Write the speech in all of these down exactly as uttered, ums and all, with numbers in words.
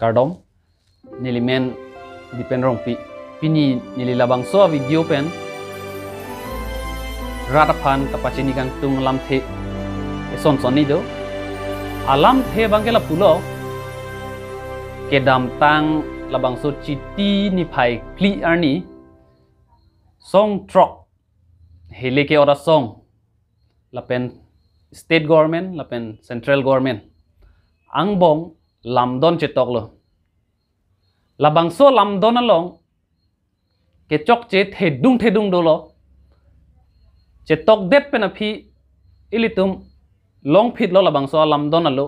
Kardom, neli men Dipen Rongpi. Pini neli labangso video pen rat aphan kapachini kangtung alamthe eson sonni do. Alamthe abangke lapulo, kedamtang labangso Chiti niphai phli arni song throk, Hills Hills Asong lapen state government lapen central government angbong lamdon chetoklo. Labangso lamdon along kechokche thedung thedung dolo. Chetokdet pen aphi ilitum longphitlo labangso alamdon alo.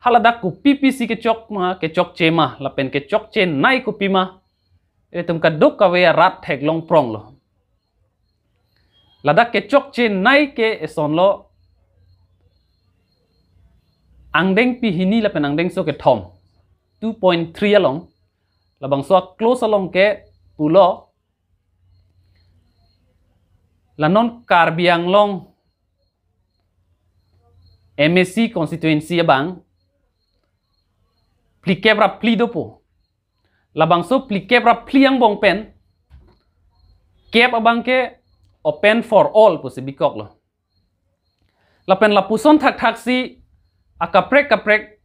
Haladak kopi pisi kechok ma, kechokche ma, lapen kechokchenei kopi ma, ilitum kadokave arat theklong pronglo. Ladak kechokchenei ke esonlo, angdengpi hini lapen angdengso kethom, two point three along. Labangso a-clause along ke pulo, la non Karbi Anglong M A C constituency abang phlikep ra phli dopo. Labangso phlikep ra phli angbong pen kep abangke open for all pusi bikoklo. Lapen lapuson thakthaksi akaprek kaprek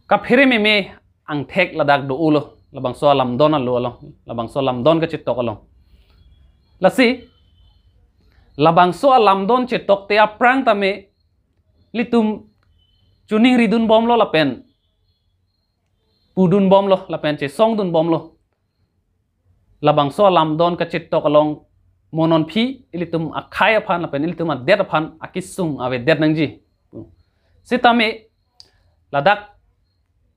kaphere meme angthek ladak do-olo, labangso alamdon alo along, labangso alamdon kachetok along. Lasi labangso alamdon chetokte aphrang tame ilitum choningridunbomlo lapen pudunbomlo lapen chesongdunbomlo. Labangso alamdon kachetok along mo non aphi ilitum akhei aphan lapen ilitum adet aphan akesung avedet nangji. Sitame ladak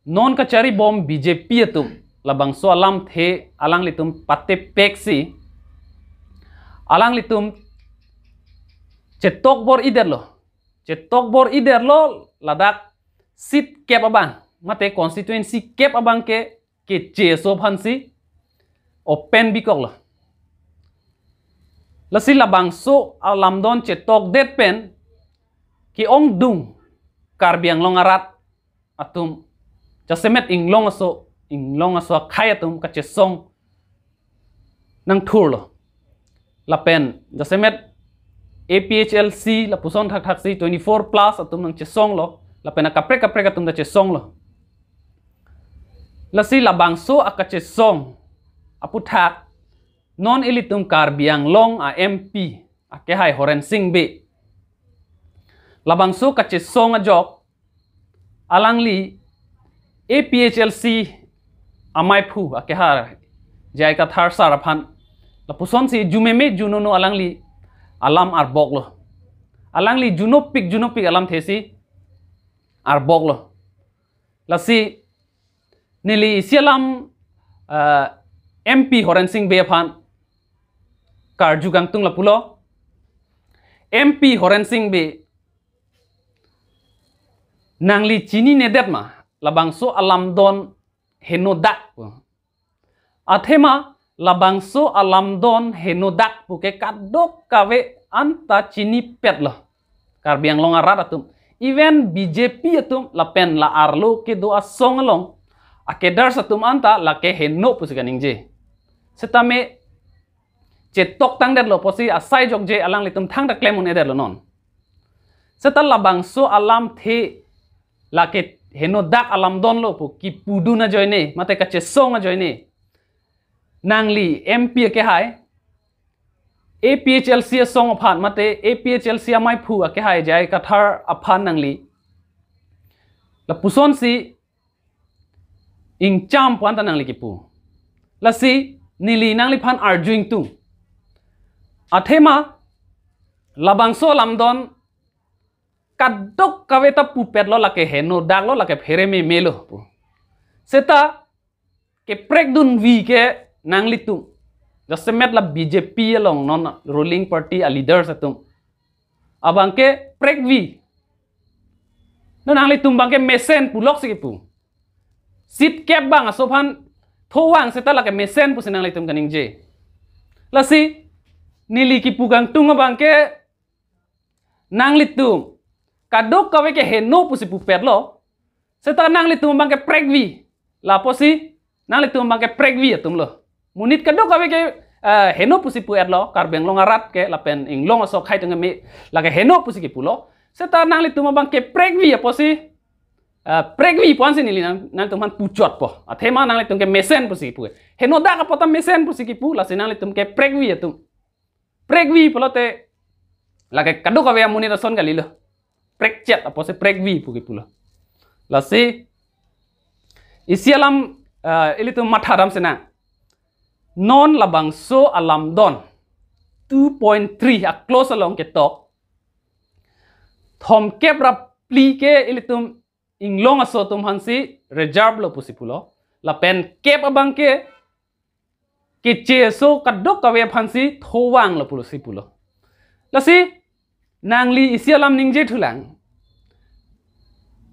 non kacharibom B J P atum labangso alamthe alanglitum patepeksi alanglitum chetok bor-idetlo. Chetok bor-idetlo, ladak seat kep abang mate constituency kep abangke keche aso aphansi open bikoklo. Lasi labangso alamdon chetokdet pen ke-ongdung Karbi Anglong arat atum, jasemet inglong aso, inglong aso akhei atum kachesong nangthurlo. Lapen jasemet A P H L C lapuson thakthaksi twenty-four plus atum nangchesonglo, lapen akaprek kaprek atum ta chesonglo. Lasi labangso akachesong aputhak non ilitum Karbi Anglong a-M P akehai Horensing Bey, labangso kachesong ajok alangli A P H L C amaiphu akehai J I Kathar sir aphan lapusonsi jumeme junono alangli alam arboklo. Alangli junopik junopik alamthesi arboklo. Lasi neli isi alam, ah, M P Horensing Bey aphan karju kangtung lapulo. M P Horensing Bey, nangli chininedet ma labangso alamdon henodak pu? Athema labangso alamdon henodak puke kadokave anta chinipetlo Karbi Anglong arat atum. Even B J P atum lapen la arlo kedo asong along a-cadres atum anta lake heno pusi kaningje. Sitame chetok tangdetlo pusi asai jokje alanglitum thangta klem un-edetlo non. Seta labangso alamthe lake henodak alamdonlo pu kipudun ajoine mate kachesong ajoine nangli M P akehai A P H L C asong aphan mate A P H L C amaiphu akehai J I Kathar aphan nangli lapusonsi ingcham pu anta nangli kipu. Lasi neli nangliphan arju ingtung. Athema labangso alamdon kadokave ta pupetlo lake henodaklo lake pherememelo pu. Seta keprekdunvi ke nanglitum. Jasemet la B J P along non ruling party a-leaders atum abangke prekvi. Na nanglitum abangke mesen puloksi kipu. Seat kep abang aso aphan thovang seta lake mesen pusi nanglitum kaningje. Lasi neli kipu kangtung abangke nanglitum kadokave ke heno pusi pupetlo. Seta nanglitum abang ke prekvi. Lapusi nanglitum abang ke prekvi atumlo. Monit kadokave ke, eh, heno pusi pu-etlo, Karbi Anglong arat ke, lapen inglong aso akhei atum ke me, lake heno pusi kipulo. Seta nanglitum abang ke prekvi apotsi, eh, prekvi pu-ansi neli nang, nangtum aphan puchotpo. Athema nanglitum ke mesen pusi kipu. Henodak apot ta mesen pusi kipu, lasi nanglitum ke prekvi atum. Prekvi pulote, lake kadokave amonit ason kalilo. Prekchet apotsi prekvi pu kipulo. Lasi, isi alam, eh, ilitum mathadam sena. Non labangso alamdon two point three a-clause along ketok, thomkep ra phli ke ilitum inglong aso atum aphansi reserve lo pusi pulo. Lapen kep abang ke keche aso kadokave aphansi thovang lo pusi pulo. Lasi nangli isi alam ningje thulang.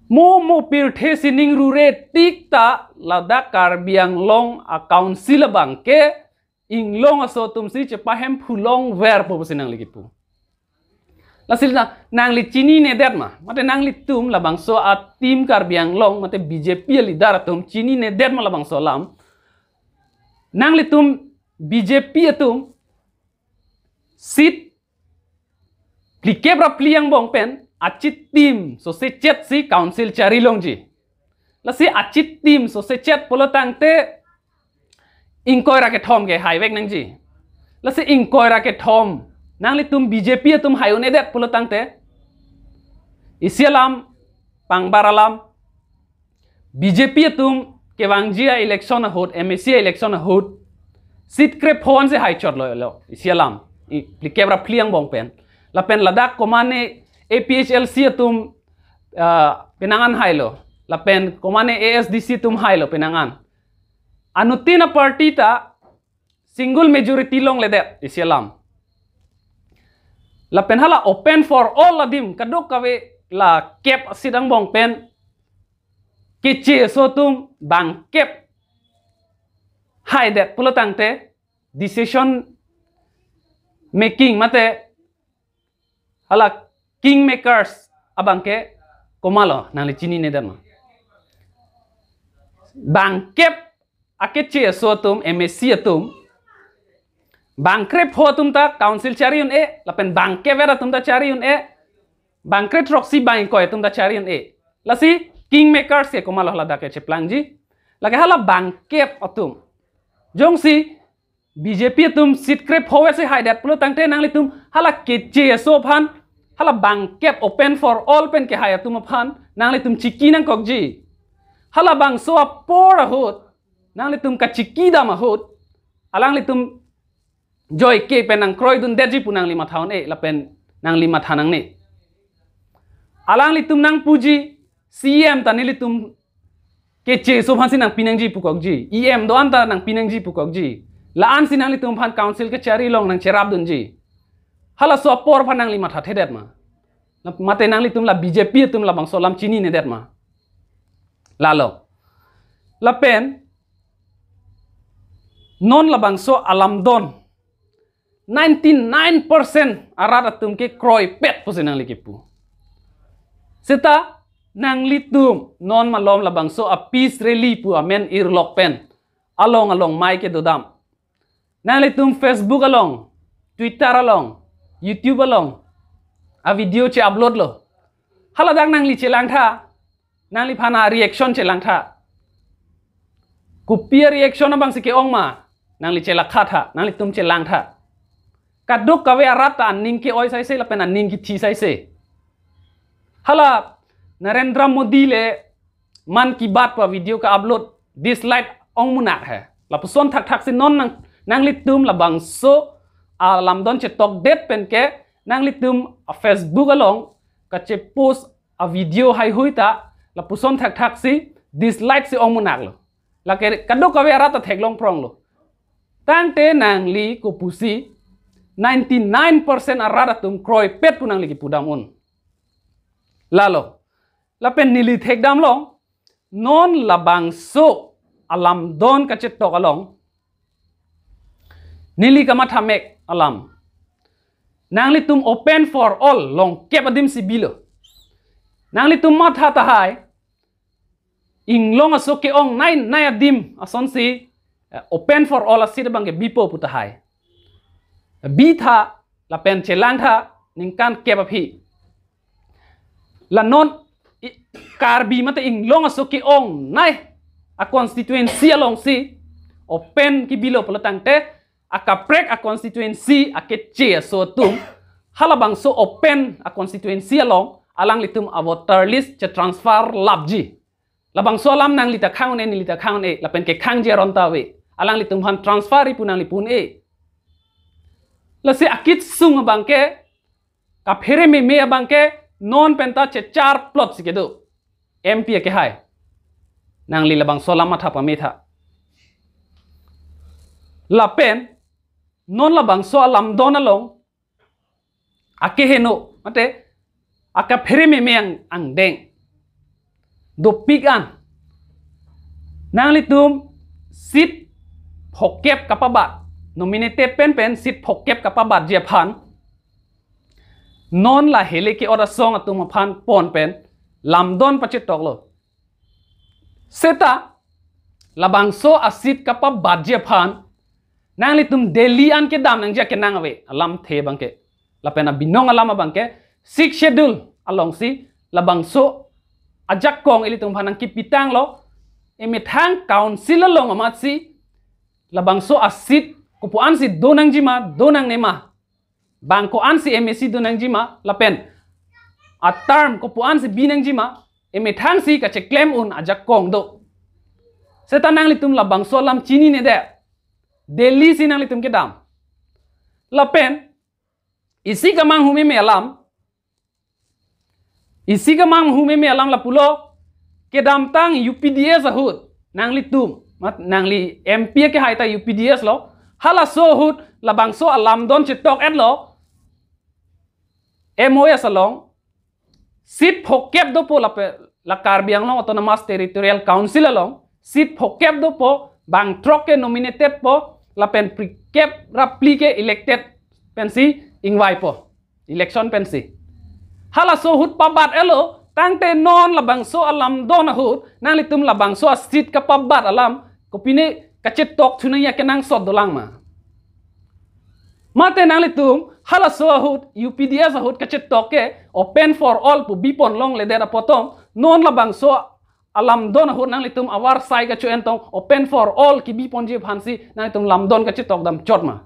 Mo mo pirthe sining rure tik ta ladak Karbi Anglong a-council abang ke inglong aso atumsi chepahemphu longverpo pusi nangli kipu. Lasi na, nangli chininedet ma, mate nanglitum labangso a-team Karbi Anglong, mate B J P a-leader atum chininedet ma labangso alam. Nanglitum B J P atum seat phlikep ra phli angbong pen achitim sose chet si council chari longji. Lasi achitim sose chet pulo tangte ingkoi ra kethom ke haivek nangji. Lasi ingkoi ra kethom nanglitum B J P atum hai un-edet pulo tangte, isi alam, pangbar alam, B J P atum kevangji a-election ahut, M A C election ahut, seat krepho ansi haichotlo lo, isi alam, i phlikep ra phli angbong pen. Lapen ladak komane A P H L C atum, ah, penang an hailo. Lapen komane A S D C atum hailo penang an. Anuttin a-party ta single majority longledet isi alam. Lapen hala open for all adim kadokave la kep a-seat angbong pen keche aso atum bangkep haidet pulo tangte decision making mate hala kingmakers abang ke komatlo nangli chininedet ma. Bangkep akeche aso atum, M A C atum, bang krepho atum ta council chari un-e, lapen bangkep-et atum ta chari un-e, bang krethrok si bang ingkoi atum ta chari un-e. Lasi kingmakers ke komatlo ladak ke cheplangji. Lake hala bangkep atum. Jongsi B J P atum seat krepho ave si haidet pulo tangte nanglitum hala keche aso aphan, hala bangkep open for all pen kehai atum aphan nanglitum chiki nangkokji. Halabangso apor ahut nanglitum kachikidam ahut alanglitum joike pen nangkroidundetji pu nangli matha un-e lapen nangli matha nangne. Alanglitum nangpuji C E M ta nelitum keche aso aphansi nangpi nangji pukokji. E M do-an ta nangpi nangji pukokji. La-ansi nanglitum aphan council kachari along nangcherapdunji. Halaso apor aphan nangli mathathedet ma? Mate nanglitum la B J P atum labangso alam chininedet ma? Lalo. Lapen non labangso alamdon ninety-nine percent arat atum ke kroipet pusi nangli kipu. Seta nanglitum non malom labangso a-peace rally pu amen irlok pen along along mai kedodam. Nanglitum Facebook along, Twitter along, YouTube along a-video che-upload lo. Haladak nangli chelangtha, nangliphan a-reaction chelangtha. Kopi a-reaction abangsi ke-ong ma, nangli chelakhatha, nanglitum chelangtha. Kadokave arat ta aning ke-oi saise lapen aning kithi saise. Hala Narendra Modi le Mann Ki Baat pu a-video ka-upload, dislike ongmunak he. Lapuson thakthak si non nang, nanglitum labangso alamdon chetokdet pen ke nanglitum a-Facebook along kachepost a-video haihui ta lapuson thakthak si dislike si ongmunaklo. Lake kadokave arat ta theklong pronglo. Tangte nangli kopusi ninety-nine percent arat atum kroipet pu nangli kipudam un? Lalo. Lapen neli thekdamlong, non labangso alamdon kachetok along neli kamathamek alam, nanglitum open for all, longkep adim si bilo. Nanglitum matha tahai, inglong aso ke-ongnei nei adim asonsi, eh, open for all a-seat abangke bipo pu tahai. Bitha lapen chelangtha ningkan kep aphi. La non i-, Karbi mate inglong aso ke-ongnei a-constituency alongsi open kebilo pulo tangte, akaprek a-constituency akeche aso atum halabangso open a-constituency along alanglitum a-voter list chetransfer lapji. Labangso alam nangli ta khang un-e, neli ta khang un-e, lapen kekhangji aron ta ave. Alanglitum aphan transfer ri pu nangli pu un-e. Lasi akisung abangke, kaphere meme abangke, non penta chechar plot si kedo. M P akehai. Nangli labangso alam matha pametha. Lapen, non labangso alamdon along akeheno, mate, akaphere meme ang, angdeng dopik an. Nanglitum seat phokep kapabat, nominated pen pen seat phokep kapabatji aphan, non la hele ke-ot asong atum aphan pon pen lamdon pachetoklo. Seta labangso a-seat kapabatji aphan nanglitum Delhi an kedam nangji akenang ave, alamthe abangke. Lapen abinong alam abangke, Sixth Schedule alongsi labangso ajakong ilitum aphan nangkepitanglo, emethang council along amatsi labangso a-seat kopu ansi do nangjima, do nangnema, bang ko-ansi M A C do nangjima, lapen a-term kopu ansi bi nangjima, emethangsi kacheklem un ajakong do. Seta nanglitum labangso alam chinine det. Delhi si nanglitum kedam. Lapen isi kamanghu meme alam, isi kamanghu meme alam lapulo, kedamtang U P D S ahut, nanglitum, mat, nangli M P akehai ta U P D S lo, halaso ahut labangso alamdon chetok-etlo, M O S along, seat phokep dopo lape, la Karbi Anglong Autonomous Territorial Council along, seat phokep dopo, bang throk ke nominated po, lapen phlikep ra phli ke elected pensi ingvaipo. Election pensi. Halaso ahut pabat-etlo, tangte non labangso alamdon ahut, nanglitum labangso a-seat kapabat alam, kopine kachetok thu nangji akenangsot dolang ma? Mate nanglitum, halaso ahut, U P D S ahut kachetok ke, open for all pu bipon longledet apot tong, non labangso alamdon ahut nanglitum avarsai kacho-en tong, open for all kebiponji aphansi nanglitum lamdon kachetok damchot ma?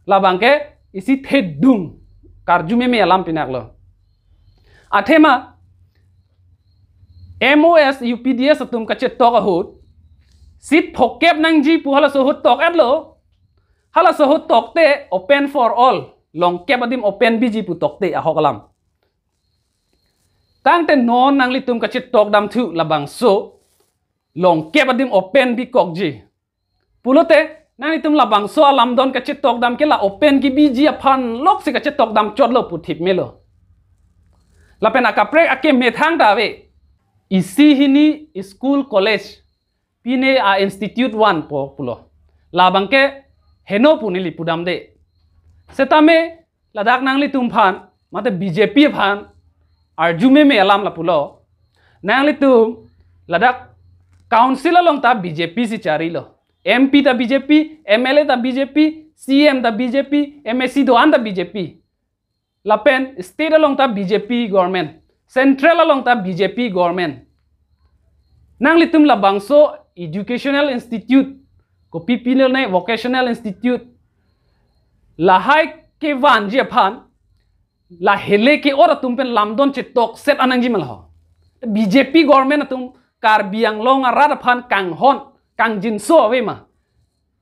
Labangke isi thedung karju meme alam pinaklo. Athema M O S U P D S atum kachetok ahut, seat phokep nangji pu halaso ahut tok-etlo. Halaso ahut tokte open for all, longkep adim open biji pu tokte ahok alam. Tangte non nanglitum kachetok damthu labangso longkep adim open bikokji. Pulote nanglitum labangso alamdon kachetok dam ke la open kebiji aphan loksi kachetok damchotlo pu thip melo. Lapen akaprek akemethang ta ave. Isi hini school, college, pine a-institute vanpo pulo. Labangke heno pu neli pudamde. Setame ladak nanglitum aphan, mate B J P aphan arju meme alam lapulo. Nanglitum ladak council along ta B J P si charilo. M P ta B J P, M L A ta B J P, C M ta B J P, M A C do-an ta B J P. Lapen state along ta B J P government, central along ta B J P government. Nanglitum labangso educational institute, kopi pinone vocational institute, lahai kevanji aphan, la hele ke-ot atum pen lamdon chetokset an nangji ma laho? B J P government atum Karbi Anglong arat aphan kanghon, kangjinso ave ma?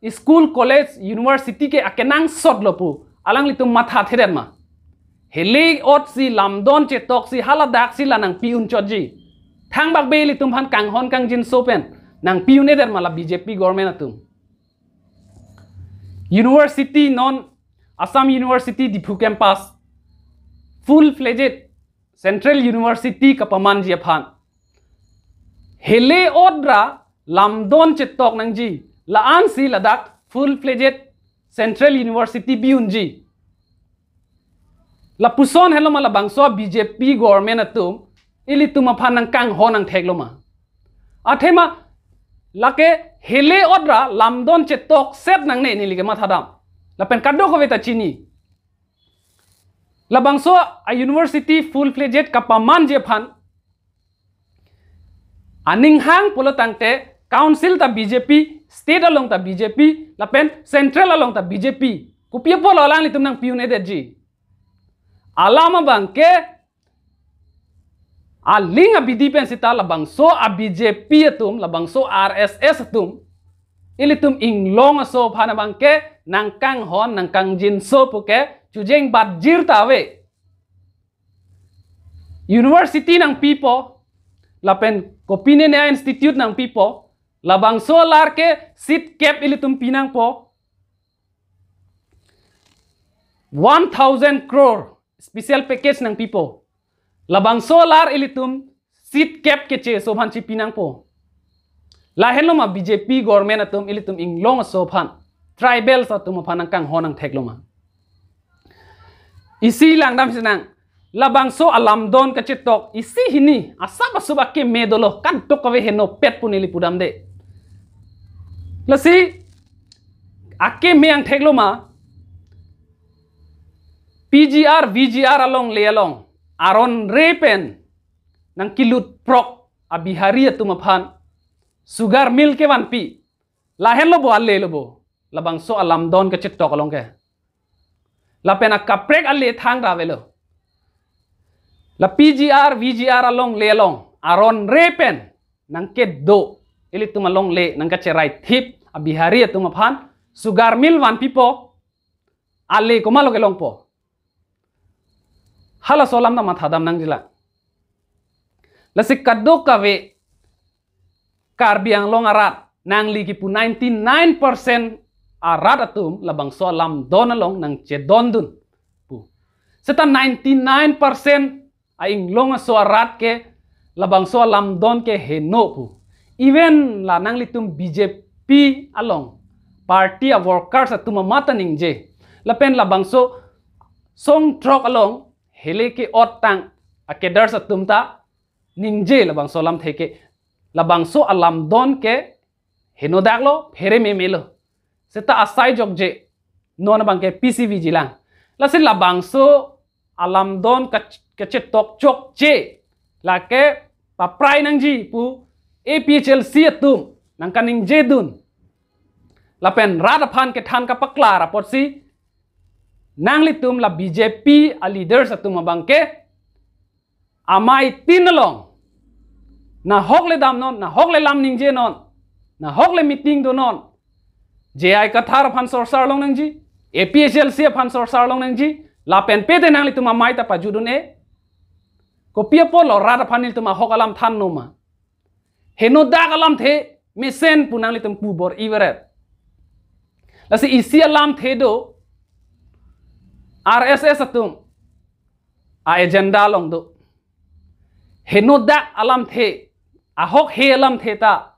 School, college, university ke akenangsotlo pu alanglitum mathathedet ma? Hele otsi lamdon chetoksi haladaksi la nangpi unchotji. Thangbak be ilitum aphan kanghon kangjinso pen nangpi un-edet ma la B J P government atum? University non, Assam University Diphu campus, full-fledged Central University kapamanji aphan, hele ot ra lamdon chetok nangji, la-ansi ladak full-fledged Central University bi unji. Lapuson helo ma labangso B J P government atum ilitum aphan nangkanghon nangtheklo ma? Athema lake hele otra lamdon chetok set nangne neli ke mathadam. Lapen kadokave ta chini. Labangso a university full-fledged kapamanji aphan aning hang pulo tangte council ta B J P, state along ta B J P, lapen central along ta B J P. Kopi apotlo alanglitum nangpi un-edetji? Alam abangke aling abidi pen seta labangso a B J P atum, labangso R S S atum, ilitum inglong aso aphan abangke nangkanghon, nangkangjinso puke chujeng batjir ta ave. University nangpipo, lapen kopine ne a institute nangpipo, labangso alar ke seat cap ilitum pinangpo. One thousand crore special package nangpipo. Labangso alar ilitum seat cap keche aso aphan chipinangpo. Lahenlo ma B J P government atum ilitum inglong aso aphan, tribals atum aphan nangkanghon nangtheklo ma? Isi langdam sinang, labangso alamdon kachetok isi hini asap asup akeme dolo, kadokave henopet pu neli pudamde. Lasi akeme angtheklo ma? P G R, V G R alongle along aron re pen nangkilut prok a Bihari atum aphan sugar mill kevanpi. Lahenlo bo, ale lo bo labangso alamdon kachetok along ke? Lapen akaprek ale thang ra avelo. La P G R, V G R alongle along aron re pen nangkedo, ilitum alongle nangkacherai thip a Bihari atum aphan sugar mill vanpipo. Ale komatlo kelongpo? Halaso alam ta mathadam nangjilang. Lasi kadokave Karbi Anglong arat, nangli kipu ninety-nine percent arat atum labangso alamdon along nangchedondun pu. Seta ninety-nine percent a inglong aso arat ke labangso alamdon ke heno pu. Even la nanglitum B J P along party a workers atum amat ta ningje. Lapen labangso songthrok along hele ke-ot tang a cadres atum ta ningje labangso alamthe ke. Labangso alamdon ke henodaklo, phere memelo. Seta asai jokje non abangke P C V jilang. Lasi labangso alamdon ka-, kachetok chokche lake paprai nangji pu A P H L C atum nangkaningjedun. Lapen rat aphan kethan kapaklar apotsi nanglitum la B J P a leaders atum abangke amei tin along nahokle damnon, nahokle lam ningjenon, nahokle meeting donon. J I Kathar aphan sorsar long nangji, A P H L C aphan sorsar long nangji, lapen pete nanglitum amei ta pajudun-e. Kopi apotlo rat aphan nelitum ahok alam thanno ma? Henodak alamthe mesen pu nanglitum pu bor-i veret. Lasi isi alamthe do, R S S atum a agenda along do. Henodak alamthe, ahok he alamthe ta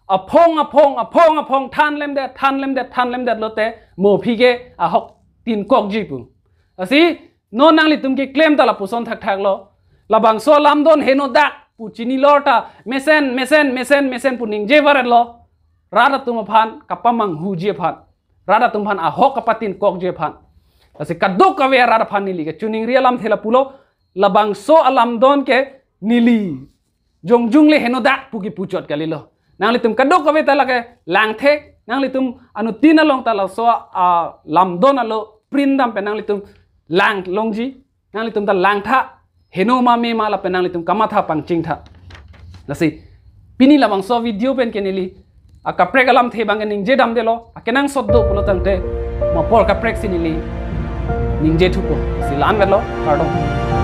aphong aphong aphong aphong thanlemdet, thanlemdet, thanlemdet lote mo aphi ke ahok tinkokji pu. Lasi non nanglitum keklem ta lapuson thakthaklo. Labangso alamdon henodak pu chinilor ta mesen, mesen, mesen, mesen pu ningje varetlo. Rat atum aphan kapamanghuji aphan, rat atum aphan ahok kapatinkokji aphan. Lasi kadokave rat aphan neli kachiningri alamthe lapulo, labangso alamdon ke neli jongjungle henodak pu kipuchot kalilo. Nanglitum kadokave ta lake langthe, nanglitum anuttin along ta laso alamdon alo print dam pen nanglitum lang longji, nanglitum ta langtha, heno ma me ma lapen nanglitum kamatha pangchingtha. Lasi pini labangso video pen ke neli akaprek alamthe abang ke ningje damdelo, akenangsot do pulo tangte mo apor kaprek si neli ningje thupo. Lasi la-an vetlo, kardom.